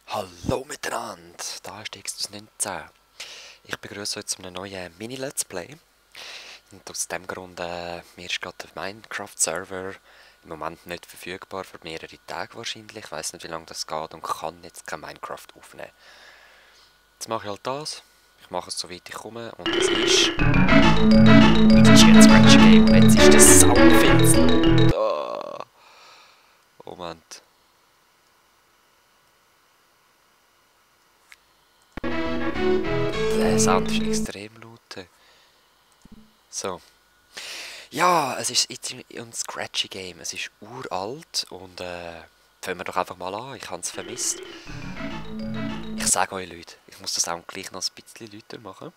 Hallo miteinander, da ist X 19. Ich begrüße euch zu einem neuen Mini-Let's Play. Und aus dem Grund, mir ist gerade der Minecraft-Server im Moment nicht verfügbar, für mehrere Tage wahrscheinlich. Ich weiß nicht, wie lange das geht und kann jetzt kein Minecraft aufnehmen. Jetzt mache ich halt das. Ich mache es so weit ich komme und es ist... Scratcy Game und jetzt ist der Sound viel zu laut. Oh. Moment. Der Sound ist extrem laut. So. Ja, es ist jetzt ein Scratchy Game. Es ist uralt und fangen wir doch einfach mal an. Ich habe es vermisst. Ich sage euch Leute, ich muss den Sound gleich noch ein bisschen lauter machen.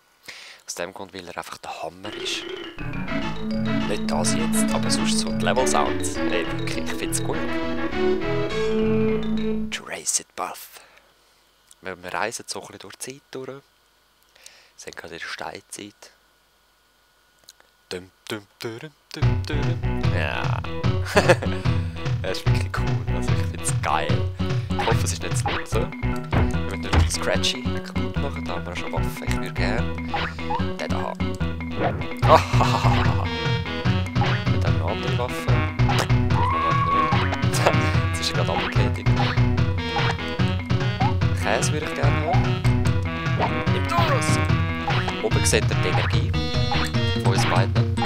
Aus dem Grund, weil er einfach der Hammer ist. Nicht das jetzt, aber sonst so die Level-Sounds. Hey, wirklich, ich finde es gut. Jurassic Path. Wir reisen so ein bisschen durch die Zeit durch. Wir sind gerade in der Steinzeit. Ja. Das ist wirklich cool. Also ich finde es geil. Ich hoffe, es ist nicht zu laut so. Wir müssen natürlich Scratchy kaputt machen. Da haben wir schon Waffen. Ich würde gerne den da haben. Mit einer anderen Waffe. Jetzt ist er gerade abgekehrt. Käse würde ich gerne haben. Nimm das! Oben seht ihr die Energie von uns beiden. Und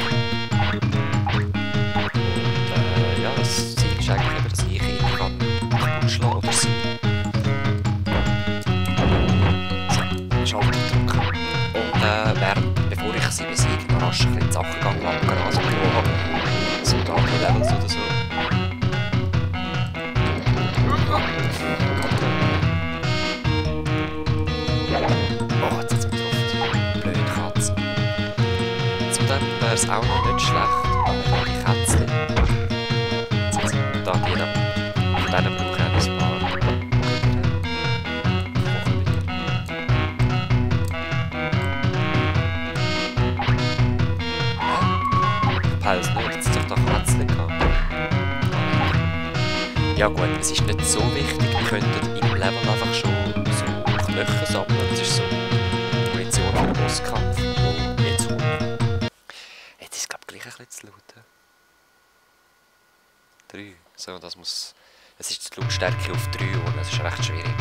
ja, das Ziel ist eigentlich eben, dass ich ihn kann umschlagen oder sie. So, Schalter drücken. Und bevor ich sie besiege, noch rasch ein bisschen die Sachen gehen, also so Daten-Levels oder so. Wäre es auch noch nicht schlecht, aber die Kätzchen. Da die da. Von denen brauche ich auch ein paar. Ich peile es nicht, jetzt doch noch Kätzchen gehabt. Ja gut, es ist nicht so wichtig, wir könnten im Level einfach schon so Knöchel sammeln. Das ist so Munition für den Bosskampf. Jetzt ein bisschen zu laut. 3. So, das muss... Es ist die Lautstärke auf 3 und das ist recht schwierig.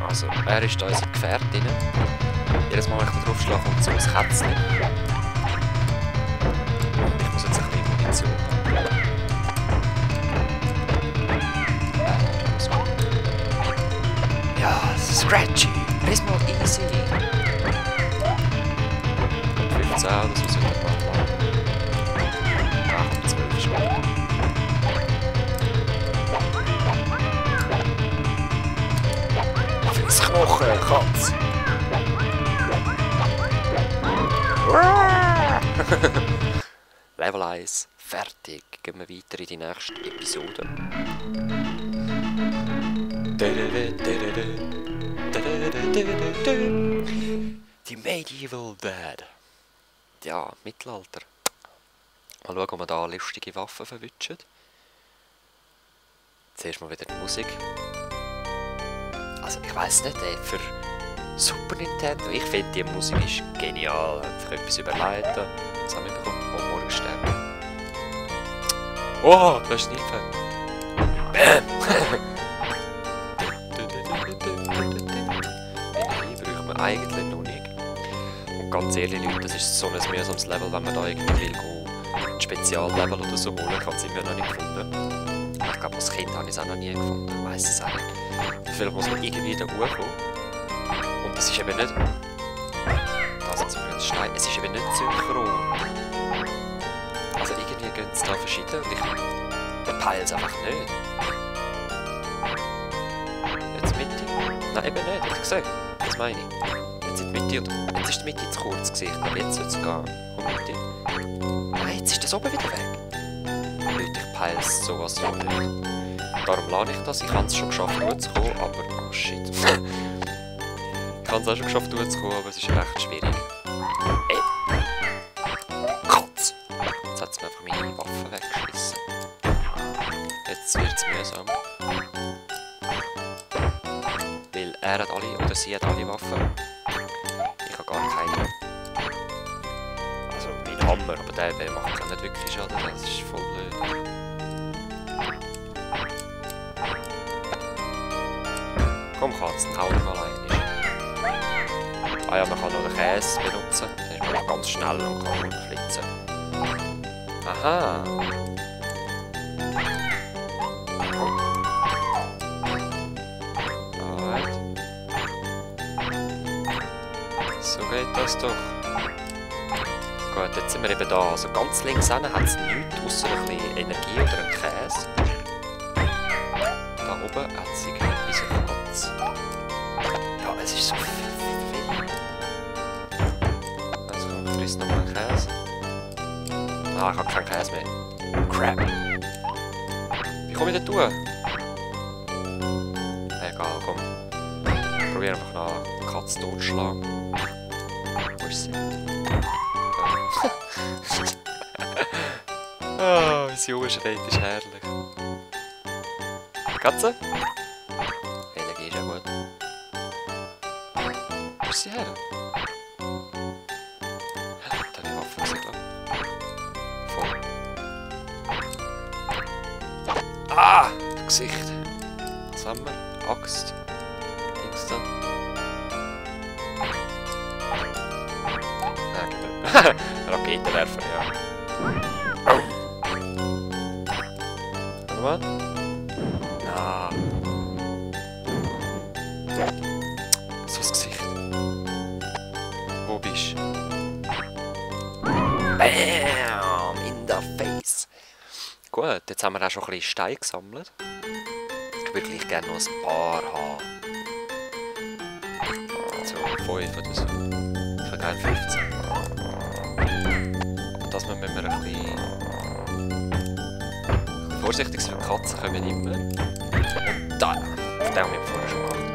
Also, er ist da unser Gefährtin. Jedes Mal, wenn ich da drauf schlage, kommt so ein Kätzchen. Ich muss jetzt ein bisschen Munition haben. Ja, Scratchy! Das ist mal easy! 15, das muss ich nicht machen. 8, 12 schon. Friss Knochen, Katz! Level 1, fertig. Gehen wir weiter in die nächste Episode. Die Medieval Dead. Ja, Mittelalter. Mal schauen, ob wir da lustige Waffen verwischen. Zuerst mal wieder die Musik. Also ich weiss nicht, für Super Nintendo, ich finde die Musik ist genial. Hat sich etwas überlegt. Was haben wir bekommen? Oh, Morgenstern. Oh, das ist nicht Hilfe. Bäm! Energie brauchen wir eigentlich noch nicht. Und ganz ehrlich Leute, das ist so ein mühsames Level, wenn man da irgendwie will ein Speziallevel oder so holen, ich habe es immer noch nicht gefunden. Ich glaube, als Kind habe ich es auch noch nie gefunden, ich weiss es auch nicht. Vielleicht muss man irgendwie da hochkommen. Und es ist eben nicht... Das ist ein Stein. Es ist eben nicht synchron. Also irgendwie gehen es da verschieden und ich peile es einfach nicht. Jetzt Mitte? Nein, eben nicht, hast du gesehen? Das meine ich. Jetzt in die Mitte und jetzt ist die Mitte zu kurz gesehen, aber jetzt soll es gehen. Und Mitte. Nein, jetzt ist das oben wieder weg. Leute, ich peile es sowas von nicht. Darum lade ich das. Ich habe es schon geschafft, durchzukommen, aber... Oh shit. Ich habe es auch schon geschafft, durchzukommen, aber es ist recht schwierig. Katz! Jetzt hat es mir einfach meine Waffe weggeschmissen. Jetzt Jetzt wird es mühsam. Weil er hat alle, oder sie hat alle Waffen. Ich habe gar keine. Also mein Hammer, aber der macht auch nicht wirklich Schaden, das ist voll blöd. Komm Katzen, hau dich mal ein. Ah ja, man kann noch den Käse benutzen, dann ist man auch ganz schnell und kann runterflitzen. Aha! Alright. So geht das doch. Gut, jetzt sind wir eben da. Also ganz links hinten hat es nichts, außer ein bisschen Energie oder einen Käse. Da oben hat es irgendwie so Katz. Ja, es ist so viel. Also, ich frisst nochmal einen Käse. Ah, ich habe keinen Käse mehr. Crap. Wie komme ich da durch? Egal, komm. Ich probiere einfach noch eine Katze totzuschlagen. Wo ist sie? Ah, wie sie rumschreit, ist herrlich. Katze? Energie ist ja gut. Wo ist sie her? Da habe ich Waffen gesehen, glaube ich. Voll. Ah! Das Gesicht. Was haben wir? Axt. Dings da. Raketenwerfer, ja. Warte mal. Na. So das Gesicht. Wo bist du? Bam! In the face. Gut, jetzt haben wir auch schon ein bisschen Steine gesammelt. Ich würde gleich gerne noch ein paar haben. So, 5 oder so. Ich habe gerne 15. Aber das müssen wir ein bisschen vorsichtig sein, Katzen kommen immer. Und da! Auf den haben wir vorher schon gemacht.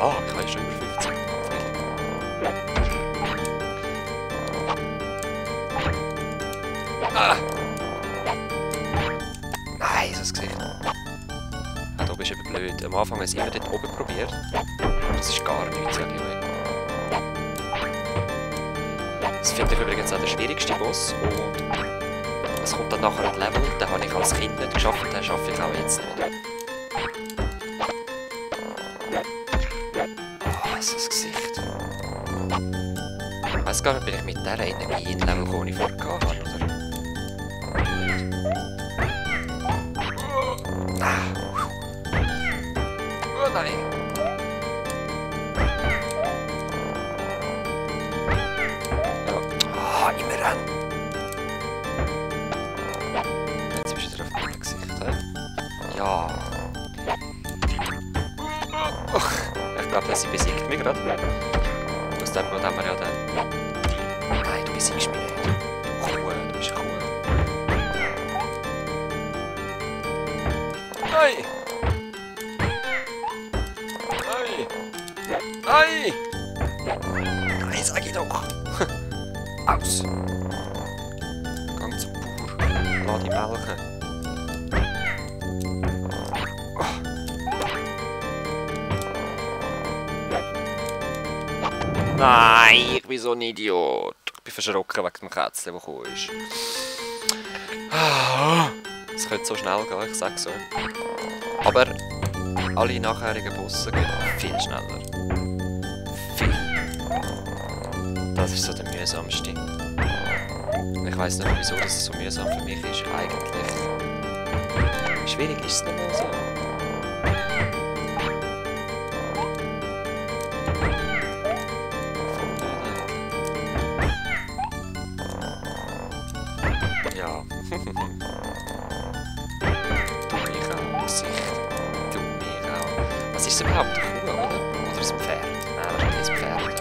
Ah, ich habe schon über 15. Ah! Nein, so das Gesicht. Ah, da bist du eben blöd. Am Anfang haben wir es immer dort oben probiert. Das ist gar nichts, sage ich euch. Das finde ich übrigens auch der schwierigste Boss. Und es kommt dann nachher ein Level, den habe ich als Kind nicht geschafft, den schaffe ich auch jetzt nicht. Ah, so das Gesicht. Ich weiss gar nicht, bin ich mit dieser Energie in Level gekommen, die ich vorher hatte, oder? Ah. Oh nein! Ja. Ah, immer rennen! Jetzt bist du wieder auf meinem Gesicht, he? Ja! Oh, ich glaube, sie besiegt mich gerade. Aus dem Grund haben wir ja den... Nein, du besiegst mich nicht. Du Kuh, du bist eine Kuh. Nein! Nein! Nein! Nein, sag ich doch! Aus! Gang zum Bauer. Lass die melken. Oh. Nein, ich bin so ein Idiot. Ich bin verschrocken wegen dem Kätzchen, das gekommen ist. Es könnte so schnell gehen, ich sag's so. Aber alle nachherigen Bosse gehen viel schneller. Viel. Das ist so der mühsamste. Ich weiss nicht, wieso das so mühsam für mich ist. Eigentlich. Schwierig ist es nicht mal so. Ja. Du mich auch, Gesicht. Du mich auch. Was ist es überhaupt? Eine Kuh, oder? Oder ein Pferd? Nein, wahrscheinlich ein Pferd.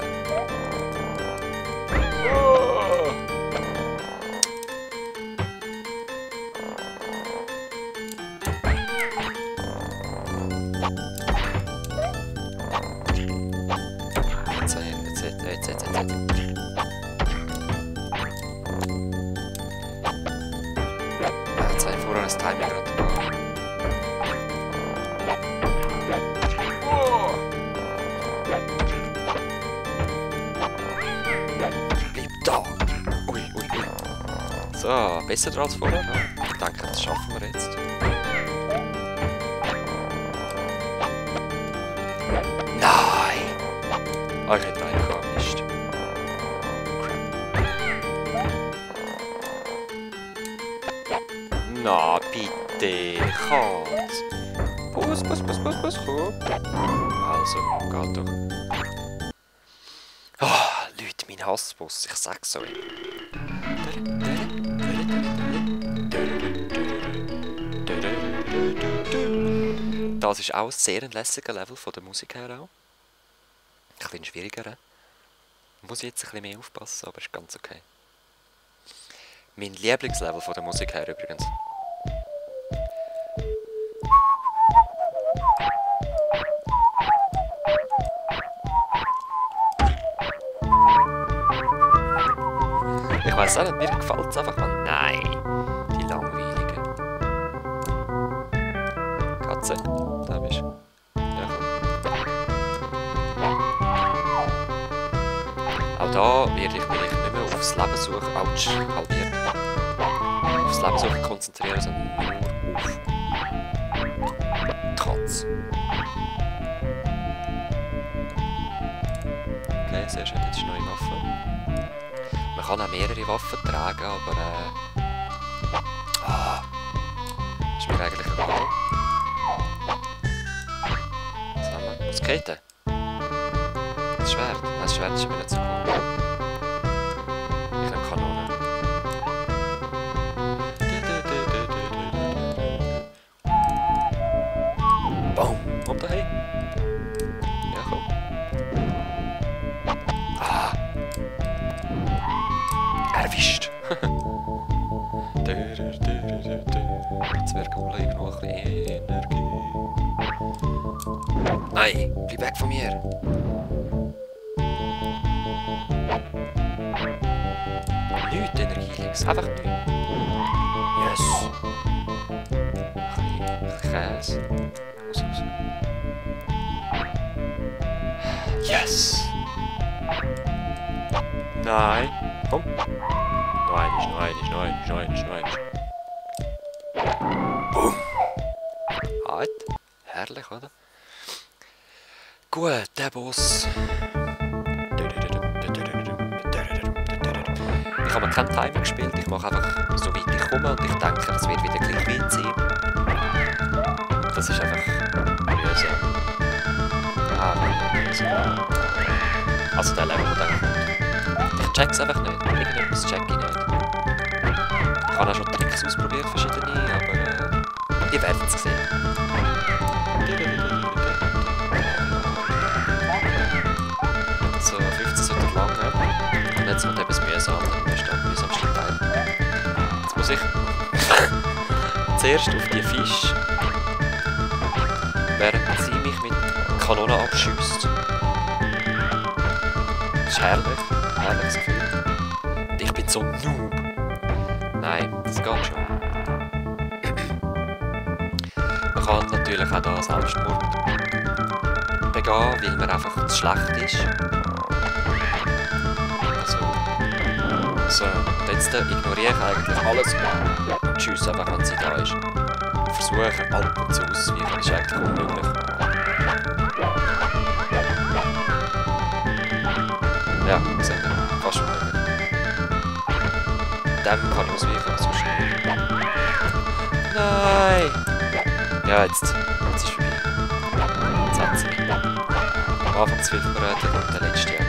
Oh. Jetzt. Jetzt habe ich vorher ein Timing gerade gemacht. So, besser als vorher. Ja. Ich denke, das schaffen wir jetzt. Nein! Ah, ich hätte einen gehabt, Mist. Na, bitte, Katz. Bus, komm. Also, geht doch. Ah, Leute, mein Hassbus, ich sag's euch. Das ist auch sehr ein lässiger Level von der Musik her auch. Ein bisschen schwieriger. Muss ich jetzt ein bisschen mehr aufpassen, aber ist ganz okay. Mein Lieblingslevel von der Musik her übrigens. Ich weiss auch nicht, mir gefällt es einfach mal. Nein, die langweilige. Katze, da bist du. Ja, komm. Auch da werde ich mich nicht mehr aufs Leben suchen. Autsch, halbiert. Aufs Leben suchen konzentrieren, sondern nur auf die Katze. Okay, sehr schön, jetzt ist eine neue Waffe. Man kann auch mehrere Waffen tragen, aber ist mir eigentlich egal. Was haben wir? Muskete. Das Schwert. Nein, das Schwert ist mir nicht so cool. Ich nehme Kanone. Boom! Komm daheim. Ja, komm. Ah! Erwischt! Jetzt wäre cool, irgendwo ein bisschen Energie. Nein, bleib weg von mir! Nichts Energie links, einfach nichts. Yes! Ein bisschen Käse. Yes! Nein! Komm! Nein. Boom! Halt! Herrlich, oder? Gut, der Boss. Ich habe mir kein Timing gespielt, ich mache einfach so weit ich komme und ich denke, das wird wieder gleich weit sein. Das ist einfach mühsam. Mühsam. Also der Level, der kommt. Ich check's einfach nicht. Irgendetwas check ich nicht. Ich habe auch schon Tricks ausprobiert, verschiedene, aber ihr werdet es sehen. So 15 Sekunden lang, ja. Und jetzt kommt etwas mühsam, dann ist der mühsamste Teil. Jetzt muss ich zuerst auf die Fische, während sie mich mit Kanonen abschießt. Das ist herrlich. Herrliches Gefühl. Und ich bin so noob. Nein, das geht schon. Man kann natürlich auch da Selbstmord begehen, weil man einfach zu schlecht ist. So, und jetzt ignoriere ich eigentlich alles und schiesse einfach, wenn sie da ist. Versuche ab und zu auszuweichen, das ist eigentlich unmöglich. Ja, sehen wir. Fast unmöglich. Dem kann ich ausweichen, aber sonst nicht. Nein! Ja, jetzt ist es vorbei. Jetzt hat sie mich. Am Anfang zu viel verraten und der letzte Jahr.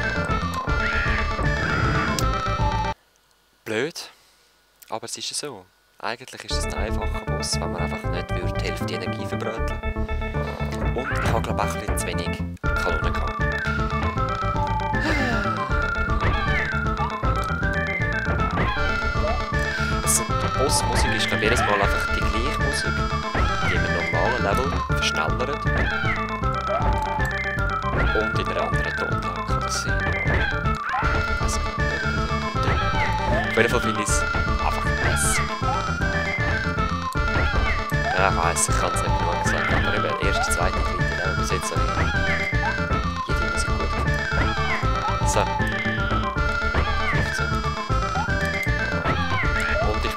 Blöd, aber es ist ja so. Eigentlich ist es ein einfacher Boss, wenn man einfach nicht die Hälfte Energie verbröteln. Und ich habe glaube ich auch ein bisschen zu wenig Kanonen gehabt. Die Bossmusik ist glaube ich jedes Mal einfach die gleiche Musik, die im normalen Level verschnellert. Und in einer anderen Tonlage kann das sein. Auf jeden Fall finde ich es einfach lässig. Ja, ich weiss, ich kann es nicht genug sagen, aber eben erste, zweite, dritte Level bis jetzt habe ich jede Musik gut gefunden. So. 15. Und ich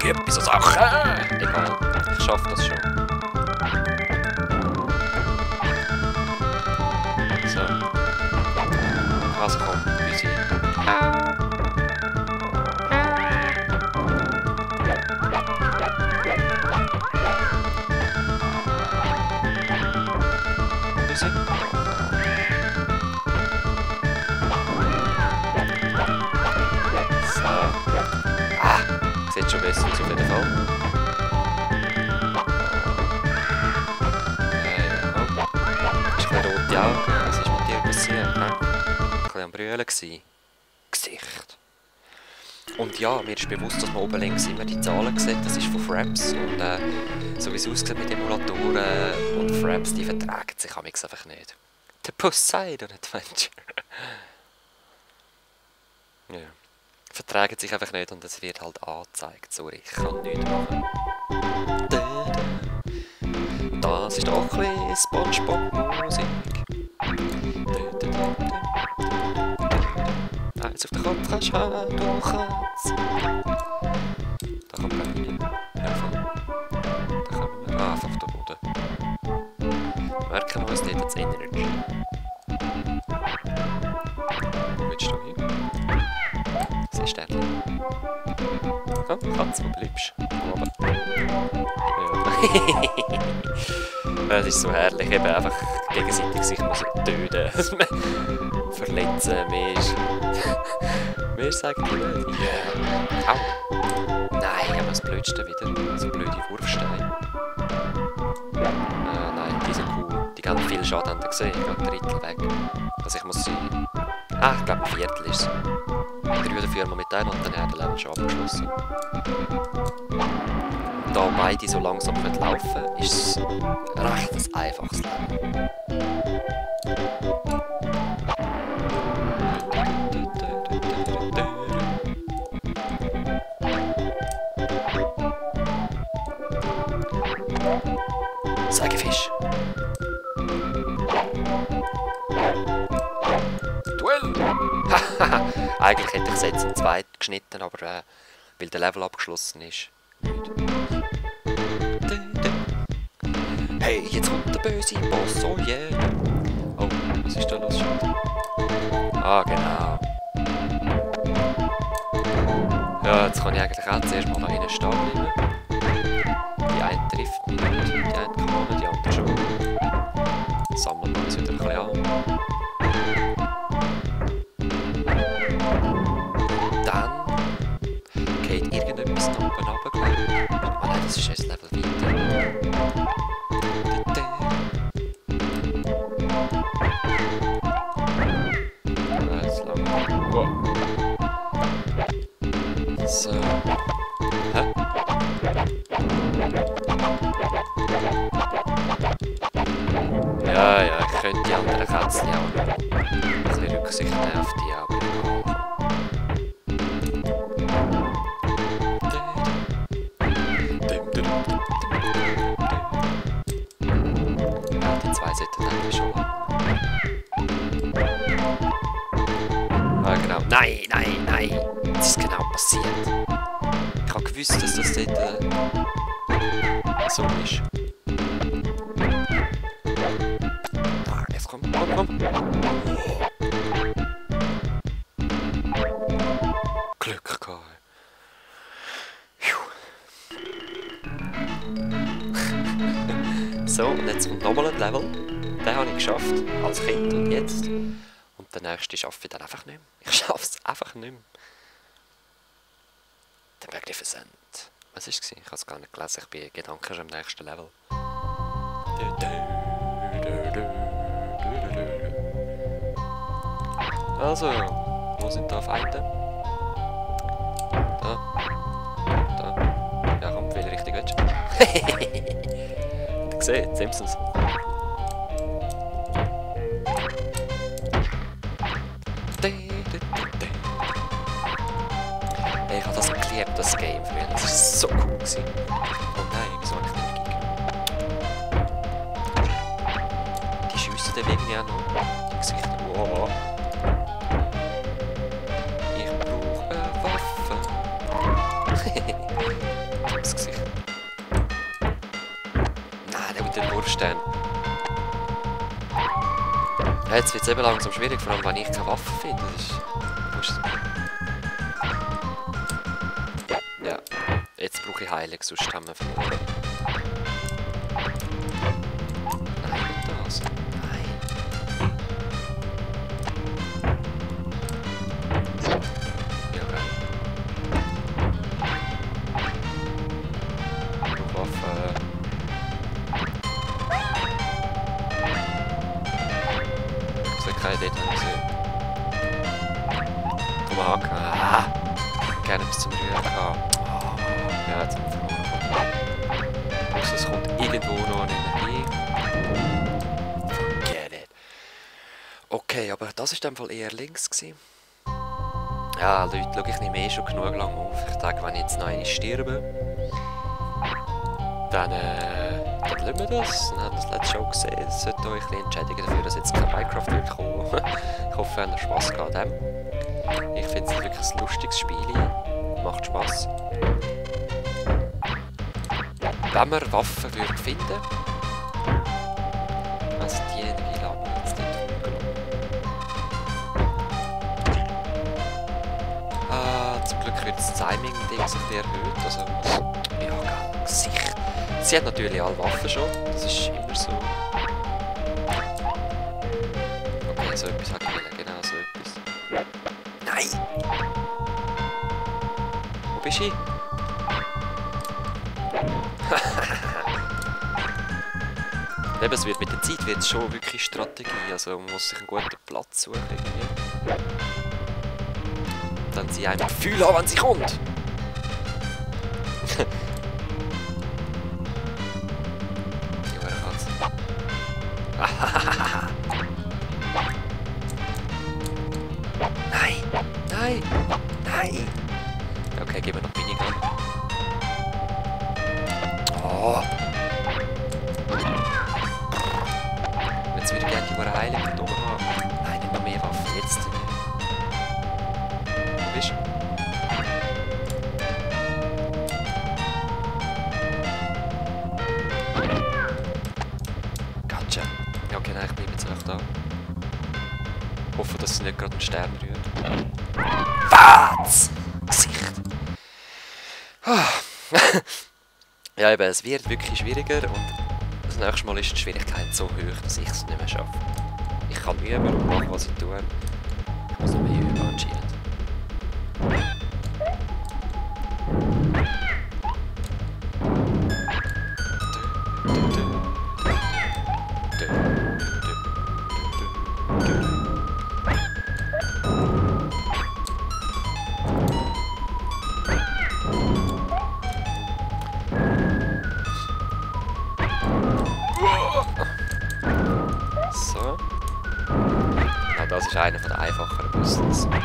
geübt bei so Sachen. Egal, ich schaffe das schon. So. Also komm, Büsi. Büsi. So. Sieht schon besser aus auf jeden Fall. Hast du ein bisschen rote Augen? Was ist mit dir passiert? Ein bisschen am Brüllen gsi. Gesicht. Und ja, mir ist bewusst, dass man oben links immer die Zahlen sieht. Das ist von Fraps. Und so wie es aussieht mit Emulatoren und Fraps, die vertragen sich einfach nicht. The Poseidon Adventure. Ja. Vertragen sich einfach nicht und es wird halt angezeigt. Sorry, ich kann nichts machen. Das ist doch ein bisschen SpongeBob-Musik. Eins auf den Kopf kannst du haben, du kannst. Da kommt man nicht helfen. Da kommen wir einfach auf den Boden. Merken wir uns nicht das Energy. Wo willst du hin? Stelle. Komm, Katze, wo bleibst du? Ja. Es ist so herrlich, eben einfach gegenseitig sich muss töten. Verletzen, mehr sagen die nicht. Yeah. Au! Nein, haben wir das Blödste wieder. So blöde Wurfsteine. Nein, die sind cool. Die gehen viel Schaden, haben gesehen. Ich gehe ein Drittel weg. Also ich muss sie... ich glaube ein Viertel ist es. 3 oder 4 Mal mit einem und dann hat der Level schon abgeschlossen. Da beide so langsam laufen, ist es recht ein einfaches Level. Sägefisch. Duell! Eigentlich hätte ich es jetzt in 2 geschnitten, aber weil der Level abgeschlossen ist. Nicht. Hey, jetzt kommt der böse Boss, oh yeah! Oh, was ist da los schon? Ah, genau. Ja, jetzt kann ich eigentlich auch zuerst mal da hinten stehen bleiben. Die eine trifft mich nicht, die eine kann man, die andere schon. Sammeln wir uns wieder ein bisschen an. Irgendetwas da oben runter. Ah nein, das ist ein Level weiter. Jetzt lang. Wow. So. Hä? Ja, ich könnte die anderen Kätzchen auch noch ein bisschen Rücksicht nehmen auf die, aber egal. Genau. Nein! Was ist genau passiert? Ich habe gewusst, dass das dort so ist. Jetzt komm. Glück gehabt. So, und jetzt kommt nochmal ein Level. Den habe ich geschafft, als Kind und jetzt. Und der nächste schaffe ich dann einfach nicht mehr. Ich schaffe es einfach nicht mehr. Der Magnificent. Was war es? Ich habe es gar nicht gelesen. Ich bin Gedanken schon im nächsten Level. Also, wo sind da Feinde? Da. Ja, komm, welche Richtung willst du? Du siehst, Simpsons. Hey, ich habe das geliebt, das Game früher. Das war so cool. Oh nein, wieso habe ich nicht gekickt? Die schiessen dann irgendwie auch noch. Die Gesichter. Wow. Ich brauche eine Waffe. dann? Ja, jetzt wird es eben langsam schwierig, vor allem wenn ich keine Waffe finde. Das ist... Ja, jetzt brauche ich Heilung, sonst haben wir verloren. Nein, nicht das. Nein. Ja, okay. Ich brauche Waffe. Keine Idee, habe ich gesehen. Komm mal haken. Ah! Gerne bis zum Rühren gehabt. Oh. Ja, jetzt haben wir verloren. Es kommt irgendwo noch eine Energie. Forget it. Okay, aber das war in dem Fall eher links gewesen. Ja, Leute, schau, ich nehme eh schon genug lang auf. Ich denke, wenn ich jetzt noch einmal sterbe, dann lassen wir das. Dann haben wir das letzte Show gesehen. Es sollte euch ein entschädigen dafür, dass jetzt kein Minecraft wird kommen. Ich hoffe, ihr habt Spass gehabt an dem. Ich finde es wirklich ein lustiges Spiel. Macht Spass. Wenn wir Waffen würden finden, also die Energie laden wir jetzt nicht hochgeladen. Zum Glück wird das Timing-Ding sich erhöht. Also, ja, Gesicht. Sie hat natürlich alle Waffen schon, das ist immer so. Okay, so etwas habe ich will, genau so etwas. Nein! Wo bist du? Eben, es wird mit der Zeit wird schon wirklich Strategie, also man muss sich einen guten Platz suchen irgendwie. Dann sie ein Gefühl haben, wenn sie kommt. Nein! Nein! Nein! Okay, geben wir noch Minigun. Oh! Jetzt würde ich gerne die Heilung da oben haben. Nein, nicht noch mehr Waffen. Jetzt. Wo bist du? Gotcha. Okay, nein, ich bleibe jetzt einfach da. Ich hoffe, dass es nicht gerade einen Stern rührt. Was? Gesicht! Ja, eben, es wird wirklich schwieriger und das nächste Mal ist die Schwierigkeit so hoch, dass ich es nicht mehr schaffe. Ich kann üben und machen, was ich tue. Ich muss noch mehr üben anscheinend. Das ist einer der einfacheren Puzzles. Ich habe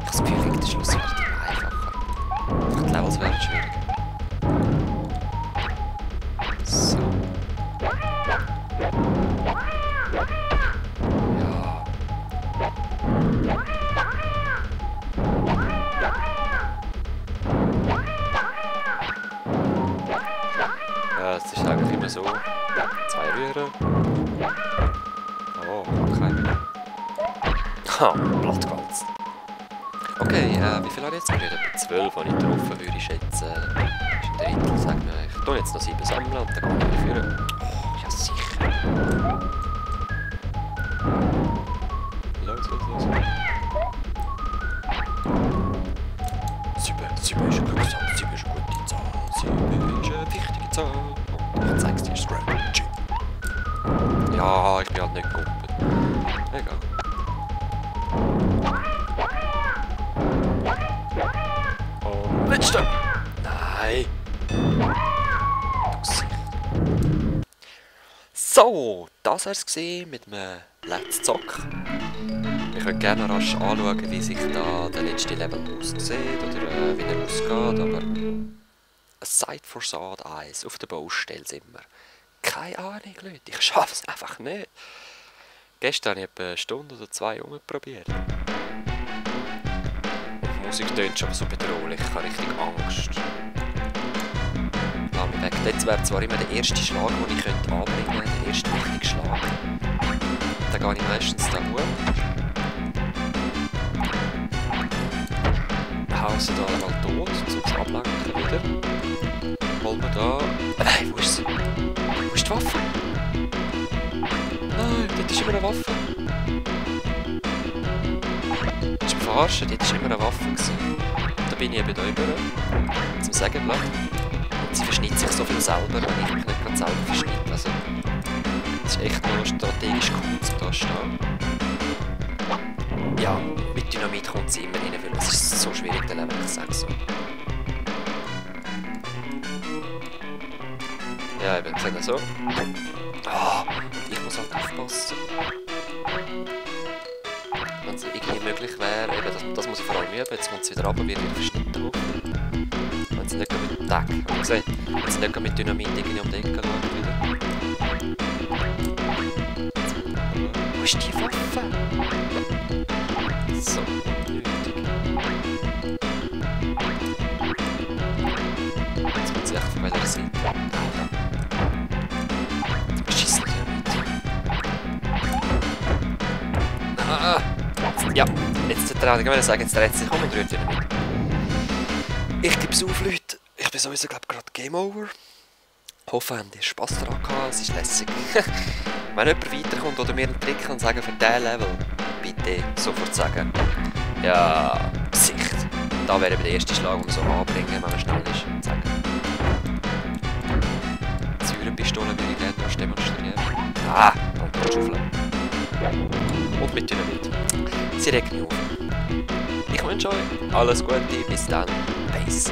das Gefühl, der Schluss wird immer einfacher. Die Levels werden schwieriger. So. Ja. Ja, es ist eigentlich immer so. 2 Rühren. Oh, kein. Ha, Blattgals. Okay, wie viel habe ich jetzt gerührt? 12 habe ich getroffen, würde ich schätzen. Das ist ein Drittel, sagen wir. Ich tue jetzt noch 7 sammeln und dann gehe ich führen. Oh, ja sicher. Los. 7 ist eine Glückszahl, 7 ist eine gute Zahl, 7 ist eine wichtige Zahl. Und ich zeige es dir, Scratcy. Ja, ich bin halt nicht gekumpelt. Egal. Und letzte! Nein! Du Gesicht. So, das war es mit einem Let's Zock. Wir können gerne rasch anschauen, wie sich da der letzte Level aussieht oder wie er ausgeht, aber a sight for sawed eyes auf der Baustelle sind wir. Keine Ahnung, Leute, ich schaffe es einfach nicht. Gestern habe ich etwa eine Stunde oder 2 rumprobiert. Die Musik tönt schon so bedrohlich, ich habe richtig Angst. Lass mich weg. Dort wäre zwar immer der erste Schlag, den ich anbringen könnte, der erste richtige Schlag. Dann gehe ich meistens da hoch. Hause da mal tot, zum Ablenken wieder. Holen wir da... Nein, wo ist sie? Wo ist die Waffe? Nein, dort ist immer eine Waffe. Das ist verarschen, dort war immer eine Waffe. Da bin ich eben da über zum Sägeblatt. Und sie verschneidet sich so viel selber, wenn ich mich nicht gerade selber verschneide. Also, das ist echt nur strategisch cool, um da zu stehen. Ja, mit Dynamit kommt sie immer rein, weil es ist so schwierig, der Level, ich sage so. Ja, eben, seht so. Ah, ich muss halt aufpassen. Wenn es irgendwie möglich wäre, eben, das muss ich vor allem üben, jetzt kommt es wieder runter, wird wieder verschnitten hoch. Wenn sie nicht mit dem Deck, habt ihr gesehen? Wenn sie nicht mit Dynamit irgendwie um die Ecke schaut wieder. Wo ist die Waffe? So, unnötig. Jetzt kommt sie echt von welcher Seite. Schieß nicht damit. Ah! Ja, jetzt traue ich sagen, jetzt dreht sich um und rührt wieder mit. Ich gebe es auf, Leute. Ich bin sowieso, glaube ich, gerade Game Over. Ich hoffe, habt ihr Spass daran gehabt. Es ist lässig. Wenn jemand weiterkommt oder mir einen Trick kann sagen für diesen Level, bitte sofort sagen. Ja, Gesicht. Da wäre der erste Schlag, um so anbringen, wenn man schnell ist. Sagen. Die Säurepistole würde ich gerne noch demonstrieren. Ah, dann schaufeln. Und mit Dynamit. Sie regt mich auf. Ich wünsche euch alles Gute, bis dann. Peace.